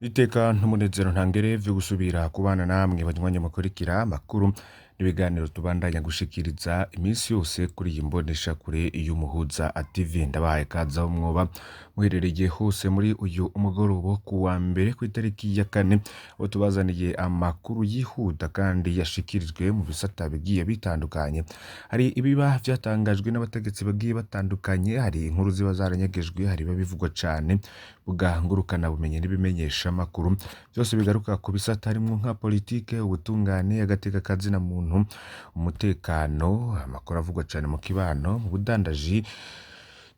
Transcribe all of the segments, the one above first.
Iteka n'umunezero ntangere vyo gusubira kubana namwe banywanyi mukurikira amakuru n'ibiganiro tubandanya gushikiriza iminsi yose kuri iyi mboneshakure y'Umuhuza TV. Ndabahaye ikaze aho mwoba muherereye hose muri uyu mugoroba wo kuwa mbere kw'itariki ya kane, aho tubazaniye amakuru yihuta kandi yashikirijwe mu bisata bigiye bitandukanye. Hari ibiba vyatangajwe n'abategetsi bagiye batandukanye, hari inkuru ziba zaranyegejwe, hari ibiba bivugwa cane mbuga ngurukanabumenyi n'ibimenyeshamakuru, vyose bigaruka ku bisata harimwo nka politike, ubutungane, agateka kazina muntu, umutekano, amakuru avugwa cane mu kibano, mu budandaji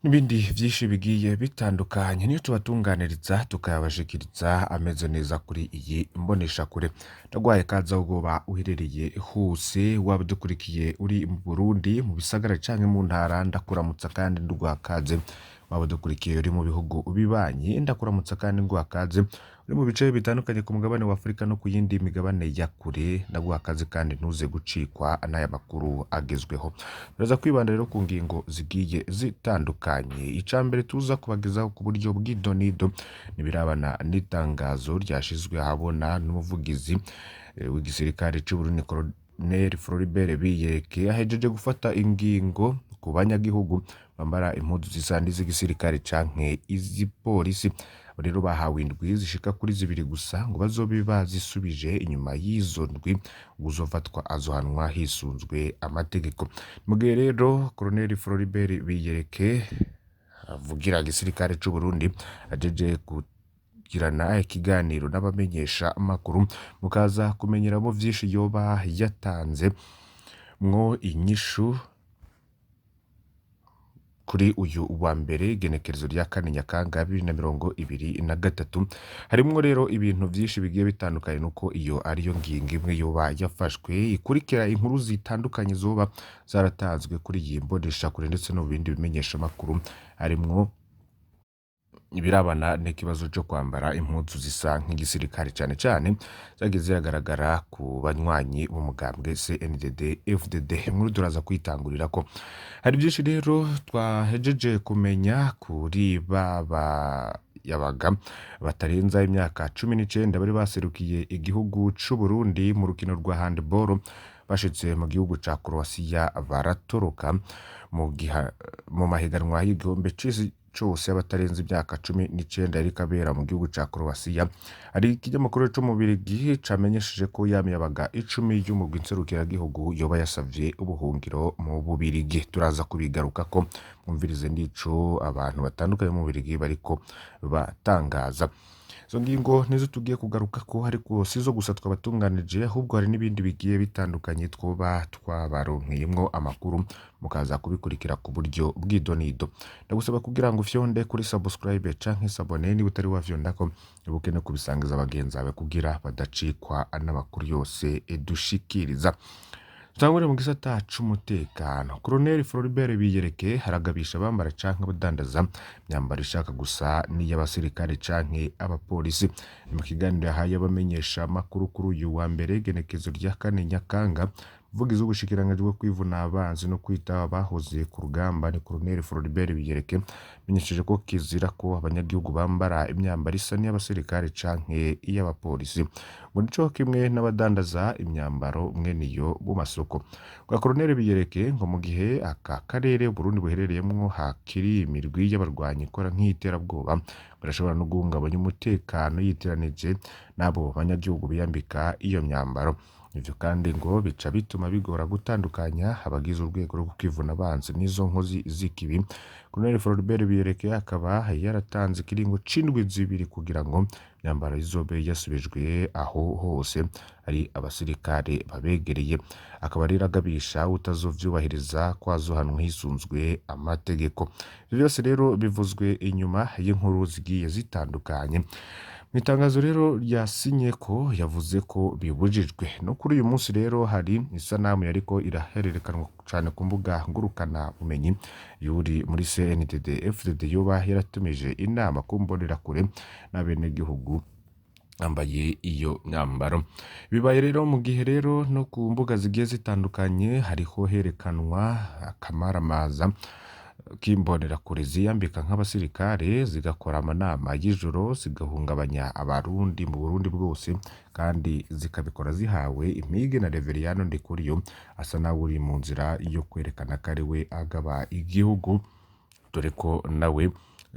n'ibindi vyinshi bigiye bitandukanye. Niyo tubatunganiriza tukayabashikiriza ameze neza kuri iyi mboneshakure. Ndaguhaye ikaze aho woba uherereye hose, waba udukurikiye uri mu Burundi, mu bisagara canke mu ntara, ndakuramutsa kandi nduguha ikaze. Waba udukurikiye uri mu bihugu bibanyi, ndakuramutsa kandi nguha ikaze. Uri mu bice bitandukanye ku mugabane wa Afurika no ku yindi migabane ya kure, ndaguha ikaze kandi ntuze gucikwa n'aya makuru agezweho. Turaza kwibanda rero ku ngingo zigiye zitandukanye. Ica mbere tuza kubagezaho ku buryo bw'idonido nibirabana n'itangazo ryashizwe ahabona n'umuvugizi w'igisirikare c'Uburundi Colonel Floribert Biyereke, ahejeje gufata ingingo ku banyagihugu bambara impuzu zisa n'iz'igisirikare canke iz'ipolisi. Rero bahawe indwi zishika kuri zibiri gusa ngo bazobe bazisubije. Inyuma y'izo ndwi, uwuzofatwa azohanwa hisunzwe amategeko. Mu gihe rero Colonel Floribert Biyereke avugira igisirikare c'Uburundi ajeje kugirana ikiganiro n'abamenyesha amakuru, mukaza kumenyeramo vyinshi yoba yatanze mwo inyishu kuri uyu wa mbere, igenekerezo rya kane Nyakanga 2023. Harimwo rero ibintu vyinshi bigiye bitandukanye, nuko iyo ariyo ngingo imwe yoba yafashwe ikurikira inkuru zitandukanye zoba zaratanzwe kuri iyi mboneshakure ndetse no mu bindi bimenyeshamakuru, harimwo ibirabana n'ikibazo co kwambara impuzu zisa nk'igisirikare, cane cane zagiye ziragaragara ku banywanyi b'umugambwe CNDD FDD. Inkuru turaza kuyitangurirako. Hari vyinshi rero twahejeje kumenya kuri baba yabaga batarenza imyaka 19 bari baserukiye igihugu c'Uburundi mu rukino rwa handball, bashitse mu gihugu ca Croatia baratoroka mu mahiganwa y'igikombe c'isi cose y'abatarenze imyaka 19 yariko abera mu gihugu ca Croatia. Hari ikinyamakuru co mu Bubiligi camenyesheje ko ya miyabaga 10 y'umugwi nserukiragihugu yoba yasavye ubuhungiro mu Bubirigi. Turaza kubigarukako, mwumvirize n'ico abantu batandukanye mu Bubirigi bariko batangaza. Izo ngingo nizo tugiye kugarukako, ariko sizo gusa twabatunganije, ahubwo hari n'ibindi bigiye bitandukanye twoba twabaronkeyemwo amakuru, mukaza kubikurikira ku buryo bw'idonido. Ndagusaba kugira ngo ufyonde kuri subscribe canke s'abonner niba utari wafyondako, ibuke no kubisangiza bagenzi bawe kugira badacikwa n'amakuru yose dushikiriza. Tutangure mu gisata c'umutekano. Colonel Floribert Biyereke haragabisha abambara canke abadandaza imyambaro ishaka gusa n'iy'abasirikare canke abapolisi. Ni mu kiganiro yahaye abamenyesha amakuru kuri uyu wa mbere, igenekerezo rya kane Nyakanga, umuvugizi w'ubushikiranganji bwo kwivuna abansi no kwitaho abahoze ku rugamba ni Colonel Floribert Biyereke, amenyesheje ko kizira ko abanyagihugu bambara imyambaro isa n'iy'abasirikare canke iy'abapolisi, ngo nico kimwe n'abadandaza imyambaro mwene iyo mu masoko. Kwa Colonel Biyereke, ngo mu gihe aka karere Uburundi buherereyemwo hakiri imirwi y'abarwanyi ikora nk'iterabwoba, barashobora no guhungabanya umutekano yitiranije n'abo banyagihugu biyambika iyo myambaro. Ivyo kandi ngo bica bituma bigora gutandukanya abagize urwego rwo kwivuna abansi n'izo nkozi z'ikibi. Colonel Floribert Biyereke akaba yaratanze ikiringo c'indwi 2 kugira ngo imyambaro izobe yasubijwe aho hose ari abasirikare babegereye. Akaba rero agabisha utazovyubahiriza ko azohanwa hisunzwe amategeko. Ivyo vyose rero bivuzwe inyuma y'inkuru zigiye zitandukanye. Mw'itangazo rero ryasinye ko yavuze ko bibujijwe. No kuri uyu munsi rero hari isanamu yariko irahererekanwa cane ku mbuga ngurukana bumenyi yuri muri CNDD FDD yoba yaratumije inama ku mbonerakure n'abenegihugu bambaye iyo myambaro. Bibaye rero mu gihe rero no ku mbuga zigiye zitandukanye hariho herekanwa akamaramaza. k'imbonerakure ziyambika nk'abasirikare zigakora amanama y'ijoro zigahungabanya abarundi mu Burundi bwose kandi zikabikora zihawe impige na Reveriyano Ndikuriyo asa nawe uri mu nzira yo kwerekana ko ari we agaba igihugu, dore ko nawe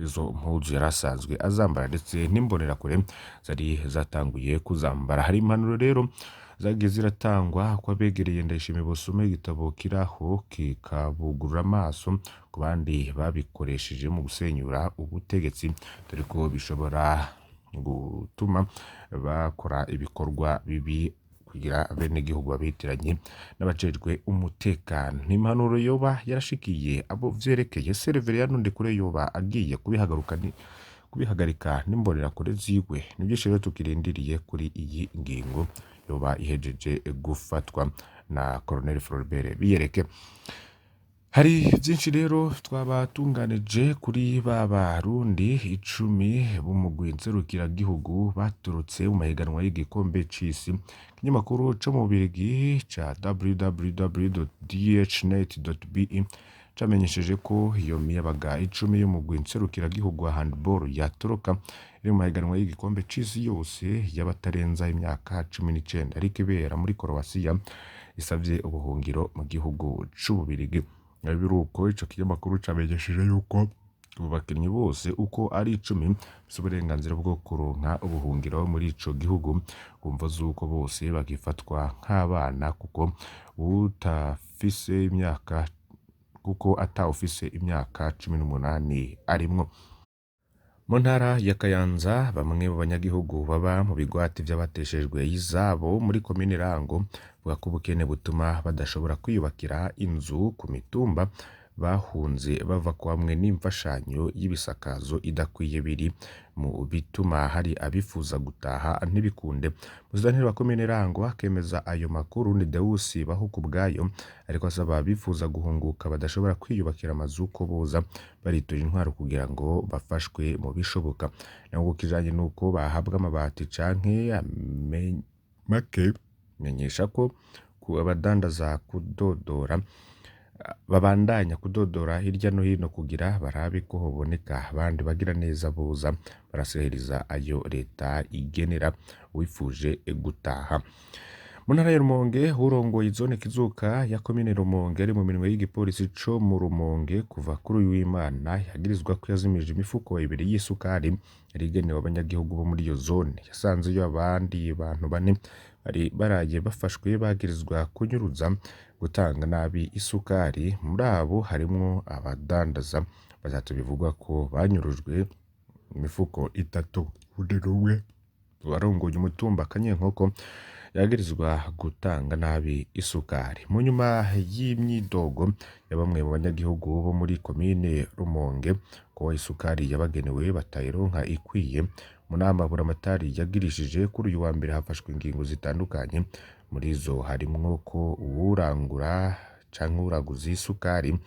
izo mpuzu yari asanzwe azambara ndetse n'imbonerakure zari zatanguye kuzambara. Hari impanuro rero zagiye ziratangwa ko abegereye Ndayishimiye bosoma igitabo kiraho kikabugurura amaso ku bandi babikoresheje mu gusenyura ubutegetsi, dore ko bishobora gutuma bakora ibikorwa bibi kugira abenegihugu babitiranye n'abajejwe umutekano. Ni impanuro yoba yarashikiye abo vyerekeye. Se Reveriyano Ndikuriyo yoba agiye kubihagarika n'imbonerakure ziwe. Ni vyinshi rero tukirindiriye kuri iyi ngingo yoba ihejeje gufatwa na Colonel Floribert Biyereke. Hari vyinshi rero twabatunganije kuri ba barundi 10 b'umugwi nserukiragihugu baturutse mu mahiganwa y'igikombe c'isi. Ikinyamakuru co mu Bubirigi ca www.dhnet.be camenyesheje ko iyo miyabaga 10 y'umugwi nserukiragihugu wa handball yatoroka iri mu mahiganwa y'igikombe c'isi yose y'abatarenza imyaka 19 ariko ibera muri Korowasiya isavye ubuhungiro mu gihugu c'Ububirigi. Biruko ico kinyamakuru camenyesheje yuko abo bakinyi bose uko ari 10 bafise uburenganzira bwo kuronka ubuhungiro muri ico gihugu ku mvo z'uko bose bagifatwa nk'abana kuko utafise imyaka kuko atawufise imyaka 18 arimwo. Mu ntara ya Kayanza bamwe mu banyagihugu baba mu bigwati vy'abateshejwe izabo muri komine Rango bavuga ko ubukene butuma badashobora kwiyubakira inzu ku mitumba bahunze bava kwamwe n'imfashanyo y'ibisakazo idakwiye biri mu bituma hari abifuza gutaha ntibikunde. Musitanteri wa komine Rango akemeza ayo makuru ni Deus Bahukubwayo, ariko asaba abifuza guhunguka badashobora kwiyubakira amazu ko boza baritura intwaro kugira ngo bafashwe mu bishoboka. Naho kijanye nuko bahabwa amabati canke make, menyesha ko abadandaza kudodora babandanya kudodora hirya no hino kugira barabe ko hoboneka abandi bagira neza boza barasahiriza ayo leta igenera uwifuje gutaha. Mu ntara ya Rumonge urongoye zone Kizuka ya komine Rumonge ari mu minwe y'igipolisi co mu Rumonge kuva kuri uyu w'Imana yagirizwa ko yazimije imifuko ibiri y'isukari yari igenewe abanyagihugu bo muri iyo zone. Yasanzeyo abandi bantu bane bari baraye bafashwe bagirizwa kunyuruza gutanga nabi isukari. Muri abo harimwo abadandaza batatu bivugwa ko banyurujwe imifuko itatu. Uwundi n'umwe warongoye umutumba Kanyenkoko yagirizwa gutanga nabi isukari. Mu nyuma y'imyidogo ya bamwe mu banyagihugu bo muri komine Rumonge ko isukari yabagenewe batayironka ikwiye, mu nama Buramatari yagirishije kuri uyu wa mbere hafashwe ingingo zitandukanye. Muri zo harimwo ko uwurangura canke uwuraguza isukari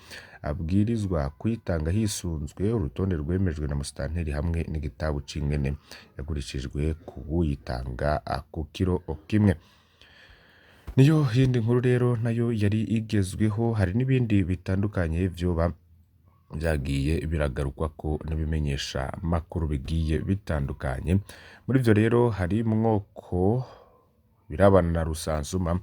abwirizwa kuyitanga hisunzwe urutonde rwemejwe na musitanteri hamwe n'igitabo c'ingene yagurishijwe kuwuyitanga ku kiro kimwe. Niyo yindi nkuru rero nayo yari igezweho. Hari n'ibindi bitandukanye vyoba vyagiye biragarukwako n'ibimenyesha makuru bigiye bitandukanye. Muri ivyo rero harimwo ko birabana na rusansuma,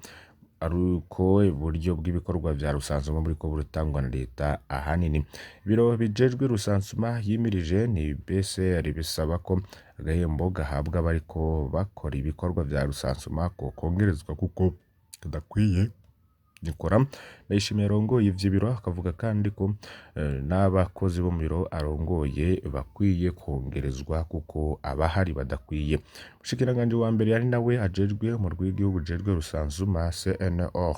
aruko uburyo bw'ibikorwa vya rusansuma buriko buratangwa na leta ahanini. Ibiro bijejwe rusansuma yimirije ni BCR bisaba ko agahembo gahabwa abariko bakora ibikorwa vya rusansuma ko kongerezwa kuko kadakwiye. Nikora Ndayishimiye arongoye ivyo biro akavuga kandi ko n'abakozi bo mu biro arongoye bakwiye kongerezwa kuko abahari badakwiye. Umushikiranganji wa mbere ari nawe ajejwe umurwi w'igihugu ujejwe rusansuma CNOR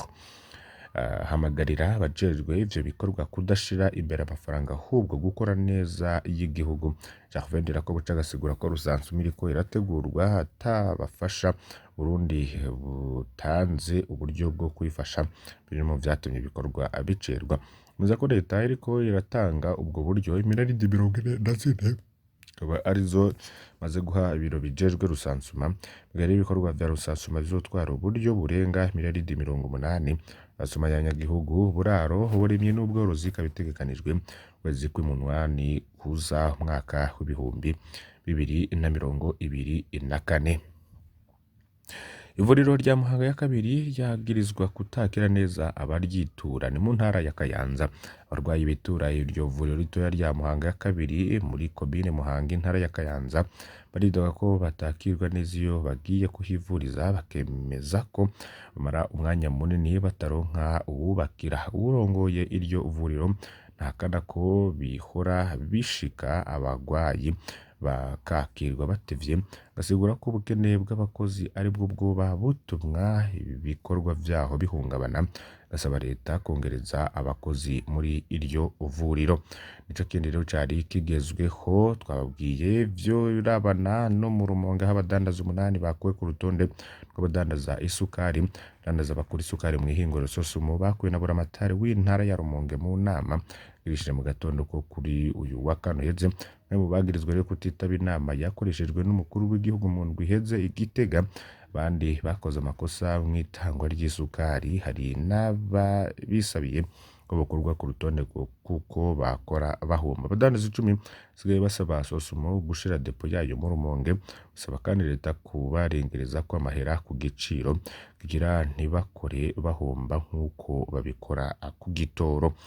ahamagarira abajejwe ivyo bikorwa kudashira imbere amafaranga ahubwo gukora neza y'igihugu. Gervais Ndirakobuca agasigura ko rusansuma iriko irategurwa atabafasha Burundi butanze uburyo bwo kwifasha biri mu vyatumye ibikorwa bicerwa. Muza ko leta iriko iratanga ubwo buryo imiraridi 44 akaba arizo maze guha ibiro bijejwe rusansuma. Bigari ibikorwa vya rusansuma bizotwara uburyo burenga miraridi 80. Basoma y'abanyagihugu, uburaro, uburimyi n'ubworozi ikaba itegekanijwe mu kwezi kw'umunani kuza umwaka w'2024. Ivuriro rya Muhanga ya kabiri ryagirizwa kutakira neza abaryitura ni mu ntara ya Kayanza. Abarwayi bitura iryo vuriro ritoya rya Muhanga ya kabiri muri komine Muhanga intara ya Kayanza baridoga ko batakirwa neza iyo bagiye kuhivuriza, bakemeza ko bamara umwanya munini bataronka uwubakira. Uwurongoye iryo vuriro ntahakana ko bihora bishika abagwayi bakakirwa batevye, agasigura ko ubukene bw'abakozi aribwo bwoba butumwa ibikorwa vyaho bihungabana, agasaba leta kongereza abakozi muri iryo vuriro. Nico kindi rero cari kigezweho twababwiye vyorabana no mu Rumonge aho abadandaza 8 bakuwe ku rutonde rw'abadandaza isukari, abadandaza bakura isukari mw'ihinguriro Sosumo bakuwe na buramatari w'intara ya Rumonge mu nama yagirishije mu gatondo ko kuri uyu wa kane uheze. Bamwe mu bagirizwa rero kutitaba inama yakoreshejwe n'umukuru w'igihugu mu ndwi iheze i Gitega, abandi bakoze amakosa mw'itangwa ry'isukari, hari n'ababisabiye ko bokurwa ku rutonde kuko bakora bahomba. Abadandaza 10 basigaye basaba Sosumo gushira depo yayo mu Rumonge, basaba kandi leta kubarengerezako amahera ku giciro kugira ntibakore bahomba nk'uko babikora ku gitoro.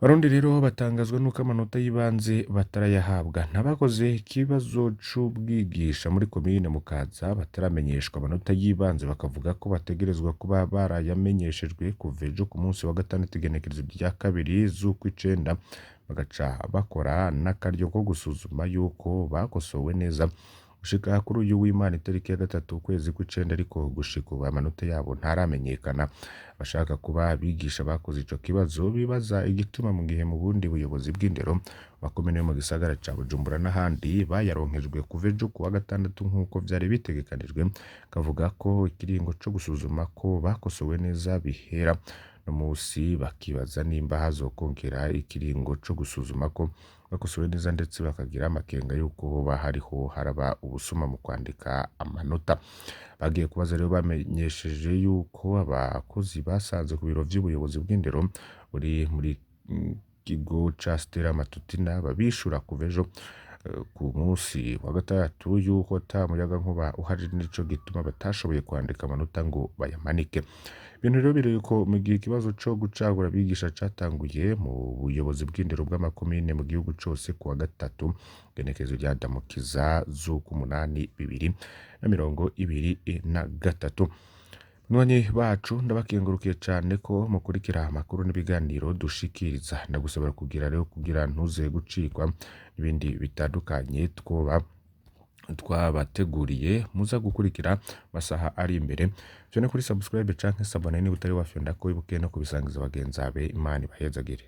Abarundi rero batangazwa n'uko amanota y'ibanze batarayahabwa. N'abakoze ikibazo c'ubwigisha muri komine Mukaza bataramenyeshwa amanota y'ibanze, bakavuga ko bategerezwa kuba barayamenyeshejwe kuva ejo ku munsi wa gatandatu igenekerezo rya 2 z'ukw'icenda, bagaca bakora n'akaryo ko gusuzuma yuko bakosowe neza gushika kuri uyu w'Imana itariki ya 3 ukwezi kw'icenda, ariko gushika ubu amanota yabo ntaramenyekana. Abashaka kuba abigisha bakoze ico kibazo bibaza igituma mu gihe mu bundi buyobozi bw'indero makomine yo mu gisagara ca Bujumbura n'ahandi bayaronkejwe kuva ejo kuwa gatandatu nk'uko vyari bitegekanijwe, kavuga ko ikiringo co gusuzuma ko bakosowe neza bihera no musi, bakibaza nimba hazokongera ikiringo co gusuzuma ko bakosowe neza, ndetse bakagira amakenga yuko hoba hariho haraba ubusuma mu kwandika amanota. Bagiye kubaza rero bamenyesheje yuko abakozi basanze ku biro vy'ubuyobozi bw'indero buri muri kigo ca Stella Matutina babishura kuva ejo ku munsi wa gatandatu yuko ata muyagankuba uhari, nico gituma batashoboye kwandika amanota ngo bayamanike. Ibintu rero biriko mu gihe ikibazo co gucagura abigisha catanguye mu buyobozi bw'indero bw'amakomine mu gihugu cose kuwa gatatu igenekerezo rya Ndamukiza z'ukw'umunani 2023. Banywanyi bacu ndabakengurukiye cane ko mukurikira amakuru n'ibiganiro dushikiriza. Ndagusabira kugira rero kugira ntuze gucikwa n'ibindi bitandukanye twoba twabateguriye muza gukurikira masaha ari imbere. Vyone kuri subscribe canke s'abonner niba utari wafyonda ko, wibuke no kubisangiza bagenzi bawe. Imana ibahezagire.